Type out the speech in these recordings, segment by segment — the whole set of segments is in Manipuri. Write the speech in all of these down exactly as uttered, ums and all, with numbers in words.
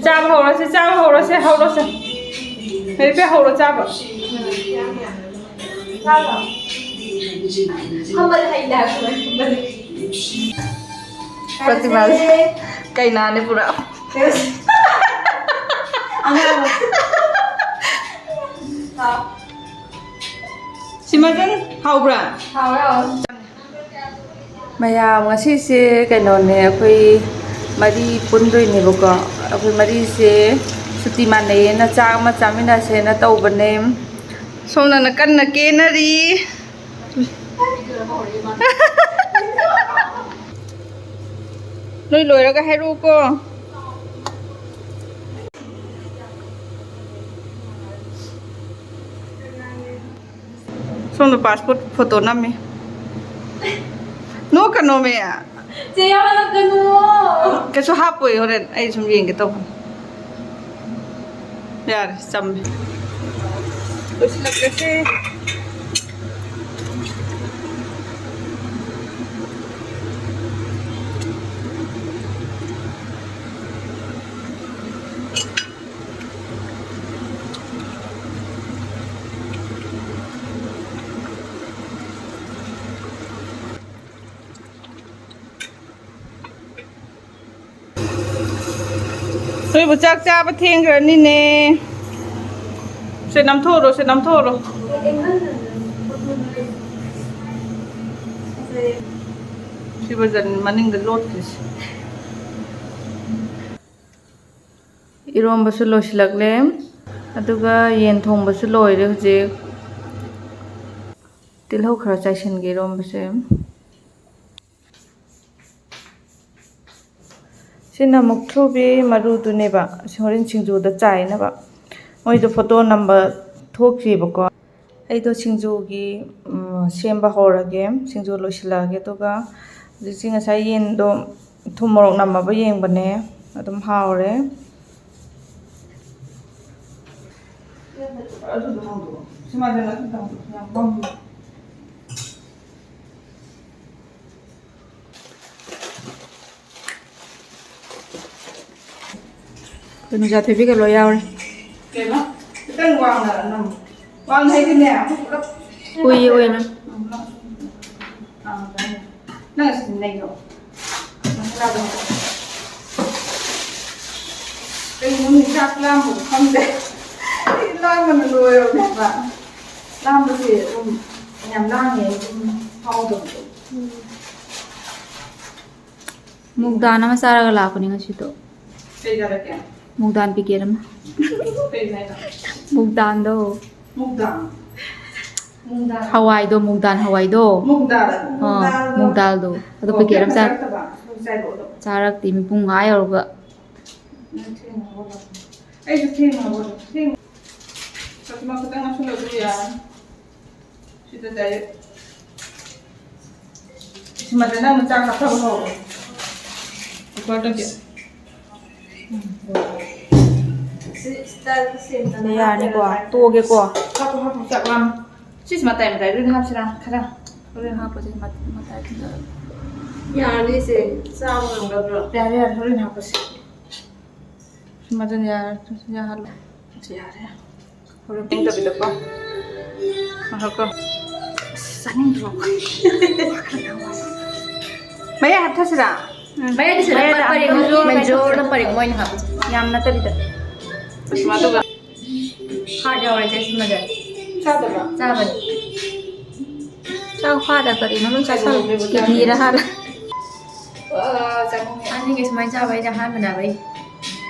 ꯆꯥꯕ ꯍꯧꯔꯁꯦ, ꯆꯥꯕ ꯍꯧꯔꯁꯦ, ꯍꯧꯔꯁꯦ꯫ ꯃꯦꯔꯤꯄꯦ, ꯍꯧꯔꯣ ꯆꯥꯕ꯫ ꯐꯝꯕꯗꯤ ꯍꯩꯇꯦ ꯍꯥꯏꯕ, ꯐꯝꯕꯗꯤ꯫ ꯄ꯭ꯔꯇꯤꯃꯥꯁꯦ ꯀꯩꯅꯥꯅꯦ ꯄꯨꯔꯥ꯫ ꯑꯉꯥꯡ꯫ ꯁꯤꯃꯖꯟ ꯍꯥꯎꯕ꯭ꯔꯥ? ꯍꯥꯎꯋꯦ, ꯍꯥꯎꯋꯦ꯫ ꯃꯌꯥꯝ, ꯉꯁꯤꯁꯦ ꯀꯩꯅꯣꯅꯦ, ꯑꯩꯈꯣꯏ ꯃꯔꯤ ꯄꯨꯟꯗꯣꯏꯅꯦꯕꯀꯣ꯫ ꯑꯩꯈꯣꯏ ꯃꯔꯤꯁꯦ ꯁꯨꯇꯤ ꯃꯥꯟꯅꯩꯌꯦꯅ ꯆꯥꯛ ꯑꯃ ꯆꯥꯃꯤꯟꯅꯁꯦꯅ ꯇꯧꯕꯅꯦ꯫ ꯁꯣꯝꯗꯅ ꯀꯟꯅ ꯀꯦꯅꯔꯤ꯫ ꯅꯣꯏ ꯂꯣꯏꯔꯒ ꯍꯥꯏꯔꯛꯎꯀꯣ꯫ ꯁꯣꯝꯗ ꯄꯥꯁꯄꯣꯔꯠ ꯐꯣꯇꯣ ꯅꯝꯃꯤ꯫ ꯅꯣꯛꯀꯅꯣꯃꯦ꯫ ꯆꯦ, ꯌꯥꯎꯍꯜꯂꯛꯀꯅꯨ꯫ ꯀꯩꯁꯨ ꯍꯥꯞꯄꯣꯏ, ꯍꯣꯔꯦꯟ ꯑꯩ ꯁꯨꯝ ꯌꯦꯡꯒꯦ ꯇꯧꯕꯅꯤ꯫ ꯌꯥꯔꯦ, ꯆꯝꯃꯦ꯫ ꯂꯣꯏꯁꯤꯜꯂꯛꯂꯁꯦ꯫ ꯅꯣꯏꯕꯨ ꯆꯥꯛ ꯆꯥꯕ ꯊꯦꯡꯈ꯭ꯔꯅꯤꯅꯦ꯫ ꯁꯦ ꯅꯝꯊꯣꯛꯎꯔꯣ, ꯁꯦ ꯅꯝꯊꯣꯛꯎꯔꯣ꯫ ꯁꯤ ꯕꯖꯟ ꯃꯅꯤꯡꯗ ꯂꯣꯠꯈ꯭ꯔꯤꯁꯦ꯫ ꯏꯔꯣꯝꯕꯁꯨ ꯂꯣꯏꯁꯤꯜꯂꯛꯂꯦ, ꯑꯗꯨꯒ ꯌꯦꯟ ꯊꯣꯡꯕꯁꯨ ꯂꯣꯏꯔꯦ ꯍꯧꯖꯤꯛ꯫ ꯇꯤꯜꯍꯧ ꯈꯔ ꯆꯥꯏꯁꯤꯟꯒꯦ ꯏꯔꯣꯝꯕꯁꯦ꯫ ꯁꯤꯅ ꯃꯨꯛꯊ꯭ꯔꯨꯕꯤ ꯃꯔꯨꯗꯨꯅꯦꯕ, ꯑꯁꯤ ꯍꯣꯔꯦꯟ ꯁꯤꯡꯖꯨꯗ ꯆꯥꯏꯅꯕ꯫ ꯃꯣꯏꯗꯣ ꯐꯣꯇꯣ ꯅꯝꯕ ꯊꯣꯛꯇ꯭ꯔꯤꯕꯀꯣ꯫ ꯑꯩꯗꯣ ꯁꯤꯡꯖꯨꯒꯤ, ꯎꯝ, ꯁꯦꯝꯕ ꯍꯧꯔꯒꯦ꯫ ꯁꯤꯡꯖꯨ ꯂꯣꯏꯁꯤꯜꯂꯛꯑꯒꯦ꯫ ꯑꯗꯨꯒ ꯍꯧꯖꯤꯛꯁꯤ ꯉꯁꯥꯏ ꯌꯦꯟꯗꯣ ꯊꯨꯝ ꯃꯣꯔꯣꯛ ꯅꯝꯃꯕ ꯌꯦꯡꯕꯅꯦ, ꯑꯗꯨꯝ ꯍꯥꯎꯔꯦ꯫ ꯑꯗꯨꯗꯣ ꯍꯥꯡꯗꯣꯛꯑꯣ꯫ ꯁꯤ ꯃꯥꯏꯁꯦ ꯑꯗꯨꯝ ꯍꯥꯡꯗꯣꯛꯑꯣ꯫ ꯌꯥꯝ ꯄꯥꯝꯃꯦ꯫ ꯇꯅꯨꯖꯥ ꯊꯣꯏꯕꯤꯒ ꯂꯣꯏ ꯌꯥꯎꯔꯦ꯫ ꯀꯩꯕ? ꯈꯤꯇꯪ ꯋꯥꯡꯅ ꯅꯝꯃꯨ꯫ ꯋꯥꯡꯅ ꯍꯥꯏꯗꯤꯅꯦ, ꯑꯃꯨꯛ ꯄꯨꯂꯞ ꯎꯏꯌꯦ, ꯎꯏꯌꯦ ꯅꯪ꯫ ꯑꯥ, ꯇꯥꯏ꯫ ꯅꯪ ꯑꯁꯤ ꯅꯩꯌꯣ꯫ ꯀꯩꯅꯣ ꯃꯤ ꯆꯥꯛ ꯂꯥꯝꯕꯒ ꯈꯪꯗꯦ꯫ ꯑꯩ ꯂꯥꯝꯕꯅ ꯂꯣꯏꯔꯕꯅꯦꯕ꯫ ꯂꯥꯝꯕꯁꯦ ꯑꯗꯨꯝ ꯌꯥꯝ ꯂꯥꯡꯉꯦ ꯑꯗꯨꯝ ꯐꯥꯎꯗꯕꯗꯣ꯫ ꯃꯨꯛꯗꯥꯟ ꯑꯃ ꯆꯥꯔꯒ ꯂꯥꯛꯄꯅꯤ ꯉꯁꯤꯗꯣ꯫ ꯀꯩ ꯆꯥꯔꯛꯀꯦ? ꯃꯨꯛꯗꯥꯟ ꯄꯤꯀꯦꯠ ꯑꯃ꯫ ꯀꯩ ꯍꯥꯏꯅꯣ? ꯃꯨꯛꯗꯥꯟꯗꯣ꯫ ꯃꯨꯛꯗꯥꯟ? ꯃꯨꯛꯗꯥꯟ꯫ ꯍꯋꯥꯏꯗꯣ, ꯃꯨꯛꯗꯥꯟ ꯍꯋꯥꯏꯗꯣ꯫ ꯃꯨꯛꯗꯥꯜ? ꯑꯥ, ꯃꯨꯛꯗꯥꯜꯗꯣ꯫ ꯃꯨꯛꯗꯥꯜꯗꯣ꯫ ꯑꯗꯣ ꯑꯣ, ꯄꯤꯀꯦꯠ ꯑꯃ ꯆꯥ-, ꯆꯥꯔꯛꯇꯕ? ꯅꯪ ꯆꯥꯏꯕ ꯑꯗꯣ? ꯆꯥꯔꯛꯇꯦ, ꯃꯤ ꯄꯨꯡ ꯑꯥ ꯌꯧꯔꯒ꯫ ꯅꯪ ꯊꯦꯡꯅ ꯍꯧꯒꯠꯂꯕ? ꯑꯩꯁꯨ ꯊꯦꯡꯅ ꯍꯧꯒꯠꯂꯦ꯫ ꯊꯦꯡ-, ꯐꯥꯇꯤꯃꯥ ꯈꯤꯇꯪ ꯉꯥꯏꯁꯜꯂꯣ, ꯑꯗꯨ ꯌꯥꯔꯅꯤ꯫ ꯁꯤꯗ direct꯫ ꯁꯤꯃꯗ ꯅꯪꯅ ꯆꯥꯛ ꯍꯥꯞꯊꯕ ꯍꯧꯔꯣ꯫ ꯀꯨꯀꯔꯗꯒꯤ꯫ ꯁꯤ ꯌꯥꯔꯅꯤꯀꯣ? ꯇꯣꯛꯑꯒꯦꯀꯣ? ꯍꯥꯞꯄꯨ, ꯍꯥꯞꯄꯨ, ꯆꯥꯛ ꯂꯥꯝꯃꯦ꯫ ꯁꯤꯁꯤ ꯃꯇꯥꯏ ꯃꯇꯥꯏ ꯂꯣꯏꯅ ꯍꯥꯞꯁꯤꯔꯥ? ꯈꯔ꯫ ꯍꯣꯔꯦꯟ ꯍꯥꯞꯄꯁꯦ, ꯃꯇꯥꯏ ꯃꯇꯥꯏꯗꯨꯗ꯫ ꯌꯥꯔꯅꯤ ꯏꯆꯦ꯫ ꯆꯥꯕ ꯉꯝꯒꯗ꯭ꯔꯣ? ꯌꯥꯔꯦ, ꯌꯥꯔꯦ, ꯍꯣꯔꯦꯟ ꯍꯥꯞꯄꯁꯦ꯫ ꯃꯗꯨꯅ ꯌꯥꯔꯦ, ꯌꯥꯍꯜꯂꯣ꯫ ꯌꯥꯔꯦ꯫ ꯍꯣꯔꯦꯟ ꯇꯤꯡꯗꯕꯤꯗꯀꯣ꯫ ꯉꯥꯏꯈꯣꯀꯣ꯫ ꯑꯁ, ꯆꯥꯅꯤꯡꯗ꯭ꯔꯣ? ꯃꯌꯥꯏ ꯍꯥꯞꯊꯁꯤꯔꯥ? ꯎꯝ꯫ ꯃꯌꯥꯏꯗꯤ ꯁꯤꯗ ꯃꯌꯥꯏꯗ ꯄꯔꯦꯡ ꯑꯃꯨꯛ ꯑꯃꯨꯛ ꯖꯣꯔ ꯖꯣꯔ ꯄꯔꯦꯡ ꯑꯃ ꯑꯣꯏꯅ ꯍꯥꯞꯄꯁꯦ꯫ ꯌꯥꯝ ꯅꯠꯇꯕꯤꯗ꯫ ꯑꯁ, ꯑꯗꯨꯒ ꯍꯥꯔꯠ ꯌꯥꯎꯔꯦ ꯆꯦ ꯁꯤꯃꯗꯤ꯫ ꯆꯥꯗꯕ꯭ꯔꯣ? ꯆꯥꯕꯅꯤ꯫ ꯆꯥꯛ ꯍꯥꯠꯂ ꯀꯔꯤꯅꯣ ꯂꯣꯏ ꯆꯥꯁꯜꯂꯣ꯫ ꯀꯤꯗꯅꯤꯔ ꯍꯥꯠꯂ꯫ ꯋꯥ, ꯆꯥꯅꯤꯡꯉꯦ꯫ ꯆꯥꯅꯤꯡꯉꯦ ꯁꯨꯃꯥꯏꯅ ꯆꯥꯕ, ꯑꯩꯗꯤ ꯑꯍꯥꯟꯕꯅꯦ ꯍꯥꯏꯕ ꯑꯩ꯫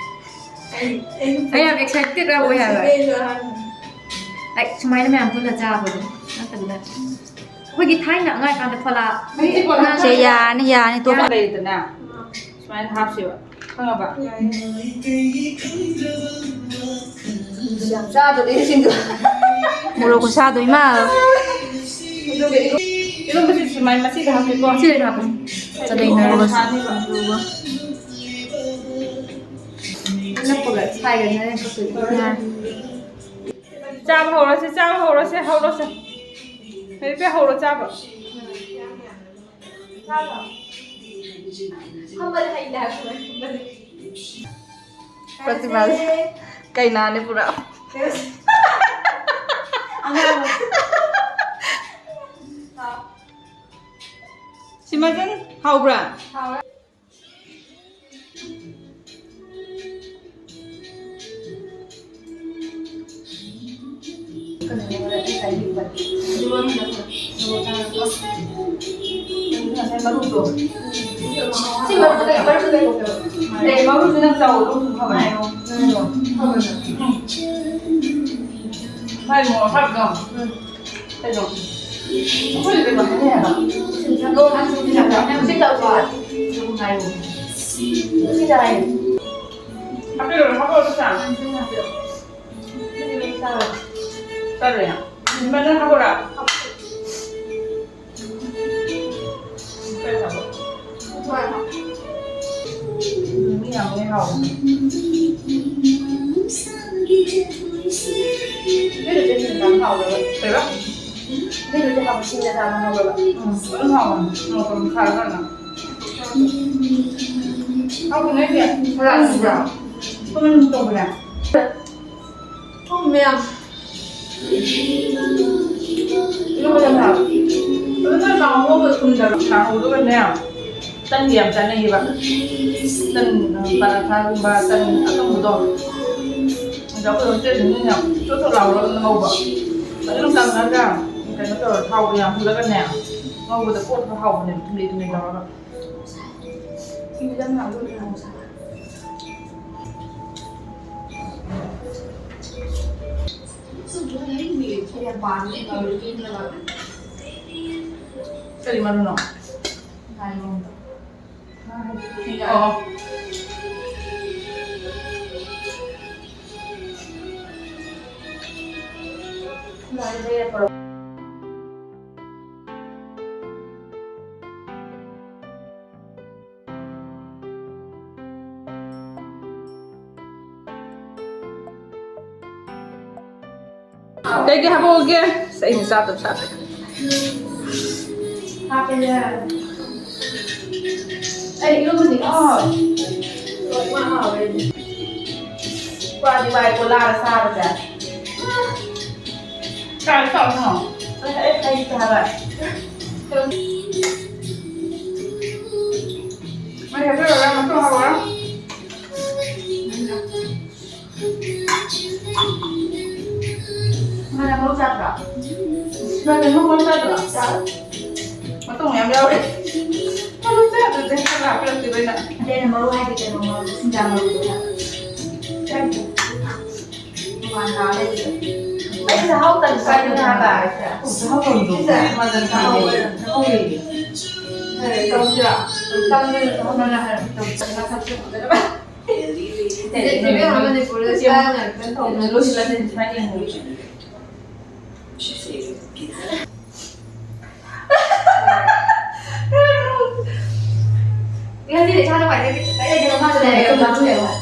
ꯑꯩ, ꯑꯩ ꯑꯩ ꯌꯥꯝ excited ꯌꯥꯝ ꯑꯣꯏ ꯍꯥꯏꯕ꯫ ꯑꯩꯁꯨ ꯑꯍꯥꯟꯕꯅꯦ꯫ Like, ꯁꯨꯃꯥꯏꯅ ꯃꯌꯥꯝ ꯄꯨꯟꯅ ꯆꯥꯕꯗꯣ ꯅꯠꯇꯕꯤꯗ꯫ ꯑꯩꯈꯣꯏꯒꯤ ꯊꯥꯏꯅ ꯑꯉꯥꯡ ꯑꯣꯏꯔꯤꯀꯥꯟꯗ ꯐꯣꯂꯥ ꯃꯍꯤꯁꯦ ꯀꯣꯟꯅ ꯉꯥ ꯆꯦ, ꯌꯥꯔꯅꯤ, ꯌꯥꯔꯅꯤ, ꯇꯣꯛꯈ꯭ꯔꯣ꯫ ꯌꯥꯝ ꯂꯩꯗꯅ꯫ ꯁꯨꯃꯥꯏꯅ ꯍꯥꯞꯁꯦꯕ꯫ ꯈꯪꯉꯕ? ꯌꯥꯝ ꯆꯥꯗꯣꯔꯦ ꯁꯤꯡꯖꯨ꯫ ꯃꯣꯔꯣꯛ ꯈꯨꯁꯥꯗꯣ ꯏꯃꯥ꯫ ꯑꯗꯨꯒ ꯏꯔꯣ-, ꯏꯔꯣꯝꯕꯁꯤ ꯁꯨꯃꯥꯏꯅ ꯃꯆꯦꯗ ꯍꯥꯞꯀꯦꯀꯣ꯫ ꯃꯆꯦꯗ ꯍꯥꯞꯄꯣ꯫ ꯆꯥꯅꯩꯅ ꯃꯣꯔꯣꯛ ꯁꯥꯅꯤꯕ꯫ ꯑꯗꯨꯒ ꯅꯞꯄꯒ ꯁꯥꯏꯒꯅꯤ ꯍꯣꯔꯦꯟ ꯀꯛꯇꯣꯏꯅꯦ꯫ ꯌꯥꯔꯦ꯫ ꯆꯥꯕ ꯍꯧꯔꯁꯦ, ꯆꯥꯕ ꯍꯧꯔꯁꯦ, ꯍꯧꯔꯁꯦ꯫ ꯕꯦꯕꯤ, ꯍꯧꯔꯣ ꯆꯥꯕ꯫ ꯐꯝꯕꯗꯤ ꯍꯩꯇꯦ ꯍꯥꯏꯕ ꯁꯨꯃꯥꯏꯅ ꯐꯝꯕꯗꯤ꯫ ꯄ꯭ꯔꯇꯤꯃꯥꯁꯦ ꯀꯩꯅꯥꯅꯦ ꯄꯨꯔꯥ꯫ ꯑꯉꯥꯡ꯫ ꯁꯤꯃꯖꯟ, ꯍꯥꯎꯕ꯭ꯔꯥ? ꯍꯥꯎꯋꯦ꯫ ꯁꯤ ꯃꯔꯨꯗꯣ, ꯃꯔꯨꯗꯣ ꯀꯩ, ꯃꯔꯨꯗꯣ ꯀꯩ ꯇꯧꯒꯦꯕ? ꯑꯦ, ꯃꯔꯨꯁꯤ ꯅꯪ ꯆꯥꯎ, ꯑꯗꯨꯝ ꯐꯕꯅꯦ꯫ ꯃꯥꯏ ꯃꯣꯔꯣꯛ ꯑꯁꯥꯕꯗꯣ꯫ ꯎꯝ꯫ ꯀꯩꯅꯣ? ꯑꯩꯈꯣꯏ ꯀꯩꯅꯣ ꯍꯥꯏꯅꯩ ꯍꯥꯏꯕ꯫ ꯂꯣꯟ ꯍꯥꯏꯕ꯫ ꯁꯤ ꯇꯧꯕ꯫ ꯁꯤ ꯇꯧꯕ꯫ ꯁꯤ ꯇꯧꯕ꯫ ꯍꯥꯞꯄꯤꯔꯣ, ꯍꯥꯞꯄꯤꯔꯣ, ꯄꯩꯁꯥ꯫ ꯁꯤ ꯇꯧꯕ꯫ ꯁꯤ ꯇꯧꯕ꯫ ꯆꯠꯂꯦ꯫ ꯃꯅꯥ ꯍꯥꯞꯄꯣꯔꯥ? ꯀꯩ ꯍꯥꯞꯄꯣ? ꯃꯤ ꯌꯥꯝꯕꯒꯤ ꯍꯥꯎꯕꯅꯦ꯫ ꯀꯩꯕ? ꯑꯗꯨꯏꯗꯨꯗꯤ ꯍꯥꯎꯕ, ꯁꯤꯡꯅ ꯆꯥꯕ ꯍꯥꯎꯕ꯭ꯔꯕ? ꯎꯝ, ꯑꯗꯨꯝ ꯍꯥꯎꯕꯅꯦ꯫ ꯃꯣꯔꯣꯛ ꯑꯗꯨꯝ ꯁꯥꯔꯀꯥꯟꯗ꯫ ꯍꯥꯎꯕꯅꯦ ꯑꯩꯗꯤ꯫ ꯃꯣꯔꯣꯛ ꯑꯗꯨꯝ ꯇꯧꯕꯅꯦ꯫ ꯊꯨꯝꯃꯦ ꯌꯥꯝ꯫ ꯏꯔꯣꯝꯕ ꯌꯥꯝ ꯍꯥꯎꯋꯦ꯫ ꯑꯗꯨ ꯅꯣꯏ ꯀꯥꯡꯍꯧ ꯉꯧꯕꯗ ꯊꯨꯝꯗꯕ꯭ꯔꯣ? ꯀꯥꯡꯍꯧꯗꯨꯒꯅꯦ꯫ ꯇꯟꯒ ꯌꯥꯝ ꯆꯥꯅꯩꯌꯦꯕ꯫ ꯇꯟ, ꯄꯔꯥꯊꯥꯒꯨꯝꯕ, ꯇꯟ ꯑꯀꯪꯕꯗꯣ꯫ ꯑꯗ ꯑꯩꯈꯣꯏ ꯍꯣꯁꯇꯦꯜꯗꯤ ꯃꯤꯅ ꯆꯣꯠ ꯆꯣꯠ ꯂꯥꯎꯔꯒ ꯉꯧꯕ꯫ ꯐꯖꯅ ꯀꯪꯉꯒ ꯀꯩꯅꯣ ꯇꯧꯔꯒ ꯊꯥꯎꯗꯣ ꯌꯥꯝꯍꯜꯂꯒꯅꯦ ꯉꯧꯕꯗ ꯀꯣꯠꯄ ꯍꯥꯎꯕꯅꯦꯕ, ꯊꯨꯝꯂꯤ ꯊꯨꯝꯂꯤ ꯇꯧꯔꯒ꯫ ꯁꯤꯡꯗꯤ ꯌꯥꯝ ꯍꯥꯎꯗꯧ ꯃꯥꯜꯂꯦ꯫ ꯀꯔꯤ ꯃꯔꯨꯅꯣ? ꯑꯣ꯫ ꯀꯩꯀꯩ ꯍꯥꯞꯄꯛꯑꯣꯒꯦ? ꯑꯁ, ꯑꯩꯅ ꯆꯥꯗꯕ ꯆꯥꯗ꯭ꯔꯦ꯫ ꯍꯥꯞꯄꯦꯅꯦ꯫ ꯑꯩ ꯏꯔꯣꯟꯕꯗꯤ ꯉꯥꯎꯔꯦ꯫ ꯂꯣꯏꯅꯃꯛ ꯍꯥꯎꯔꯦ꯫ ꯋꯥꯗꯤ ꯋꯥꯏꯀꯣ ꯂꯥꯔ ꯆꯥꯕꯁꯦ꯫ ꯀꯥꯏ ꯇꯧꯔꯤꯅꯣ? ꯑꯩ ꯍꯩꯇꯦ ꯍꯥꯏꯕ꯫ ꯃꯩ ꯍꯦꯛꯇ ꯂꯣꯏꯔ ꯃꯇꯨꯡ ꯍꯧꯔ꯫ ꯃꯅꯥ ꯃꯔꯨ ꯆꯥꯗ꯭ꯔꯣ? ꯃꯅꯥ ꯃꯔꯨ ꯆꯥꯗ꯭ꯔꯣ? ꯆꯥꯏ꯫ ꯃꯇꯣꯡ ꯌꯥꯝ ꯌꯥꯎꯔꯦ꯫ ꯃꯔꯨ ꯆꯥꯗ꯭ꯔꯗꯤ ꯍꯦꯛꯇ ꯂꯥꯛꯄꯤꯔꯛꯇꯦꯕ ꯑꯩꯅ꯫ ꯑꯗꯩ ꯑꯩꯅ ꯃꯔꯨ ꯍꯥꯏꯗꯤ ꯀꯩꯅꯣ, ꯃꯔꯨ, ꯁꯤꯡꯖꯥ ꯃꯔꯨꯗꯣ ꯍꯥꯏꯕ꯫ ꯆꯥꯏ꯫ ꯇꯣꯉꯥꯟ ꯇꯥ ꯂꯩꯕꯗꯣ꯫ ꯑꯩ ꯆꯥꯍꯧ ꯇꯟ ꯆꯥꯏꯗꯅ ꯍꯥꯏꯕ꯫ ꯆꯥꯍꯧ ꯇꯟꯗꯣ꯫ ꯁꯤꯁꯦ ꯃꯥꯗꯤ ꯆꯥꯍꯧ ꯑꯣꯏꯔꯝꯅꯤ꯫ ꯆꯥꯍꯧ ꯑꯣꯏꯔꯝꯅꯤ꯫ ꯇꯧꯁꯤꯔꯣ? ꯇꯝꯗꯣꯏꯔꯣ? ꯆꯥꯍꯧ ꯇꯟ ꯍꯥꯏꯔꯣ꯫ ꯇꯧꯁꯤꯔꯣ? ꯃꯁꯛꯁꯨ ꯐꯖꯅꯕ꯫ ꯏꯕꯦꯝꯃ ꯃꯅꯤꯄꯨꯔꯗ ꯆꯥ ꯉꯥꯛꯇ ꯊꯣꯡꯉꯦ꯫ ꯂꯣꯏꯁꯤꯜꯂꯁꯦ, ꯁꯨꯃꯥꯏꯅ ꯌꯦꯡꯉꯨ꯫ ꯉꯁꯤꯗꯤ ꯏꯁꯥ ꯅꯨꯡꯉꯥꯏꯇꯦ꯫ ꯀꯩꯗꯧꯔꯒꯦ? ꯃꯥꯁꯨ ꯂꯩꯔꯦ, ꯃꯥꯁꯨ ꯂꯩꯔꯦ꯫